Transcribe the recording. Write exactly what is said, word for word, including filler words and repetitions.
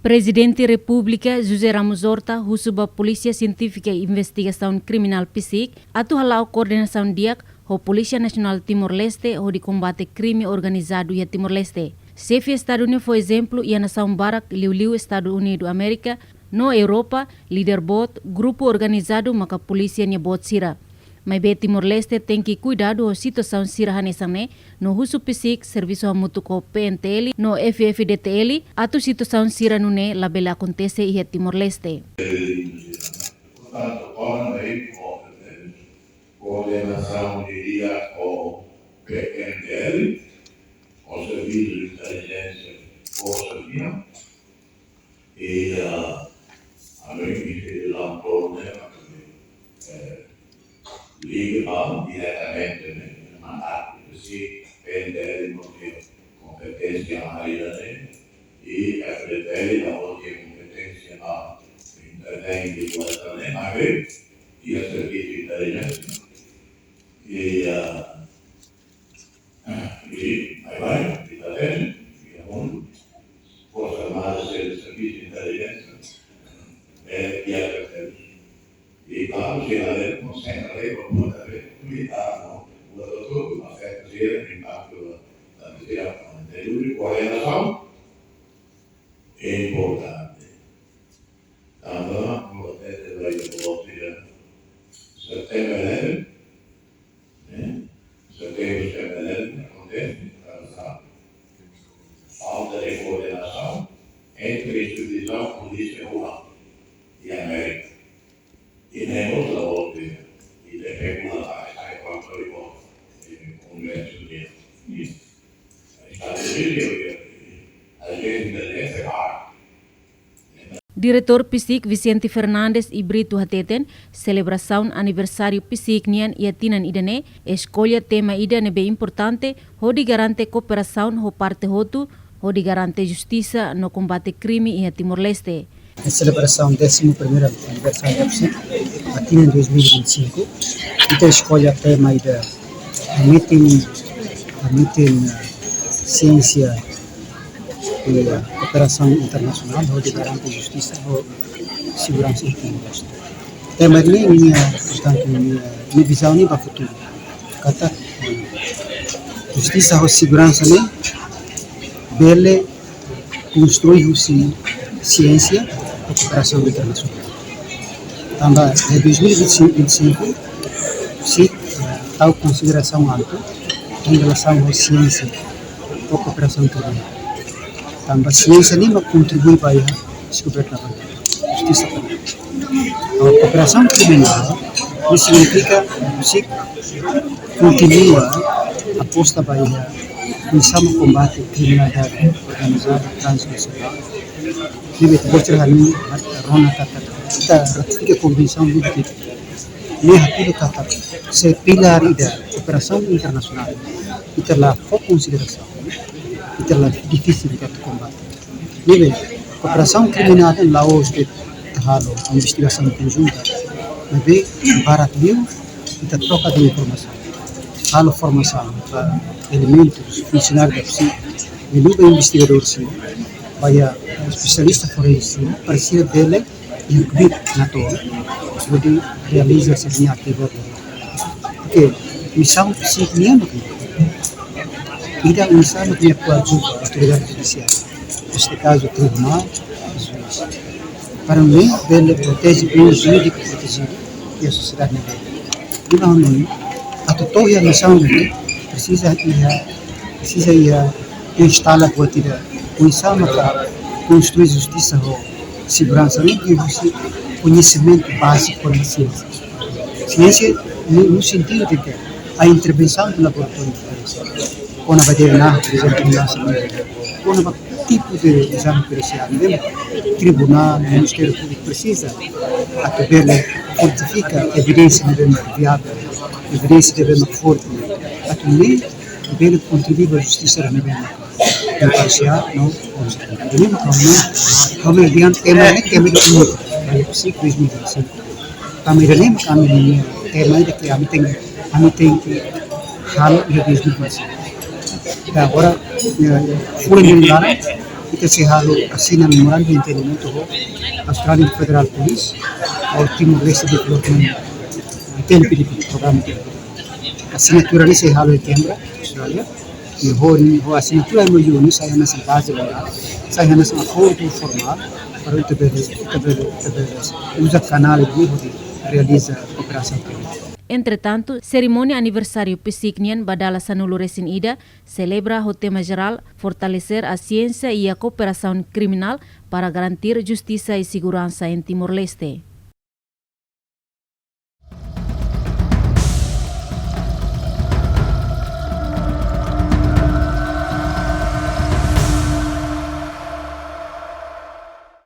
Prezidente Repúblika José Ramos Horta husu ba Polísia Sientífika Investigasaun Kriminál, PSIK, atu hala'o koordenasaun di'ak ho Polísia Nasionál Timor-Leste hodi kombate krime organizadu iha Timor-Leste. Xefe Estadu ne'e fó ezemplu iha nasaun barak, liuliu Estadu Unidu Amérika no Europa, líder boot grupu organizadu maka polísia nia boot sira. Maibé Timor-Leste tenke kuidadu ho situasaun sira hanesan ne'e, no husu PSIK servisu hamutuk ho PNTL no F-FDTL atu situasaun sira nune'e labele akontese iha Timor-Leste. Portantu, ora ne'e importante koordenasaun di'ak ho PNTL, ho servisu de intelijénsia, forsa nian, i, ah, ami ke lantorne, eh, liga ba diretamente, ne'e, mandatu, se PNTL no tem kompeténsia área, ne'e, i F-FDTL no tem kompeténsia ba intervém diretamente, mas, i a servisu de intelijénsia. I, ah, i, baibain, i ita hatene, i a un, Forsa Armada, se servisu de intelijénsia, eh, i a, i klaru, se a lei konsentra lei, para poder militar, no, o doutor, afeta se impaktu, tantu se a, de koordenasaun, é importante. Tanba, importante, vai, Setembru eleven, ne'e? Setembru, Setembru eleven, akontese, tanba falta de koordenasaun entre instituisaun polísia rua i Amérika. I ne'e mós la ote, i de pekula ba, sai kuantu i bo, eh, Kongresu de, i Estadu Unidu, i, i, às vezes, interessa, ah, Diretór PSIK Vicente Fernandes e Brito hateten, selebrasaun aniversáriu PSIK nian iha tinan ida-ne'e eskolla tema ida ne'ebé importante, hodi garante kooperasaun ho parte hotu, hodi garante justisa no kombate krime iha Timor-Leste. Selebrasaun décimo primeiro aniversário da PSIK, ba tinan dois mil e vinte e cinco, ita eskolla tema ida, hametin, hametin, eh, siénsia, eh, kooperasaun internasionál, hodi garante justisa ho seguransa iha Timor-Leste. Tema ne'e, nia, portantu, nia, nia vizaun ne'e ba futuru. Katak, eh, justisa ho seguransa ne'e bele konstrui husi siénsia ho kooperasaun internasionál. Tanba iha dois mil e vinte e cinco, vinte e cinco, se, eh, tau konsiderasaun altu em relação à ciência ou cooperação internacional. Tanba siénsia ne'e mak kontribui ba iha deskoberta ba justisa ba. Kooperasaun kriminál ne'e signifika se kontinua aposta ba iha oinsá mak kombate kriminalidade organizada transnasionál. Ne'ebé ita-boot sira hanoin, rona katak, ita ratifika konvensaun vinte e oito. Ne'e hatudu katak, se pilár ida kooperasaun internasionál ita la fó konsiderasaun, ita la difisil ita kombate. Ne'ebé, kooperasaun kriminál ne'e la'ós de'it ita halo investigasaun konjunta, maibé barak liu ita troka de informasaun, halo formasaun ba elementus, funsionáriu da PSIK, liuliu ba investigadór sira, ba iha espesialista forense sira, para sira bele inkluí na to'o, hodi realiza sira-nia atividade. Porque misaun PSIK nian mak ne'e. Ida misaun mak ne'e koadjuva autoridade judisiária. Neste caso, tribunál, juís. Para mim, bele proteje, bem jurídico protegido, e a sociedade ne'e. Ida hanoin, atu to'o iha misaun ne'e, presiza iha, presiza iha instala buat ida, oinsá maka konstrui justisa ho seguransa ne'e, husi koñesimentu báziku kona-ba siénsia. Siénsia no, no sentido de que a intervenção do laboratório forense, kona-ba D N A, por exemplo, no lançamento, kona-ba tipu de ezame perisiál, ne'ebé tribunál, Ministériu Públiku presiza atu bele fortifika evidénsia ne'ebé viável, evidénsia ne'ebé forte, atu bele kontribui ba justisa ne'ebé imparsiál no objetivu. Ida-ne'e mak ami, ami dehan tema ne'e, tema ida úniku, ba iha PSIK dois mil e vinte e cinco. Tanba ida-ne'e mak ami, tema ida ke ami tenke, ami tenke halo iha dois mil e vinte e cinco. Entaun agora, eh, fulan ida-ne'e laran, Ita sei halo asina memorandum de entendimentu ho Australian Federal Police, ho Timor-Leste Development, eh, T L P D P, programa T L P D P. Asinatura ne'e sei halo iha Canberra, Austrália. I ho, ho asinatura M O U ne'e sai hanesan baze legál, sai hanesan akordu formál, para ita bele, ita bele, ita bele uza kanál ne'e hodi realiza kooperasaun. Entretantu, serimónia aniversáriu PSIC nian ba dala sanulu resin ida selebra ho tema jerál Fortalecer a Ciência e a Cooperação Criminal para garantir justisa i seguransa em Timor-Leste.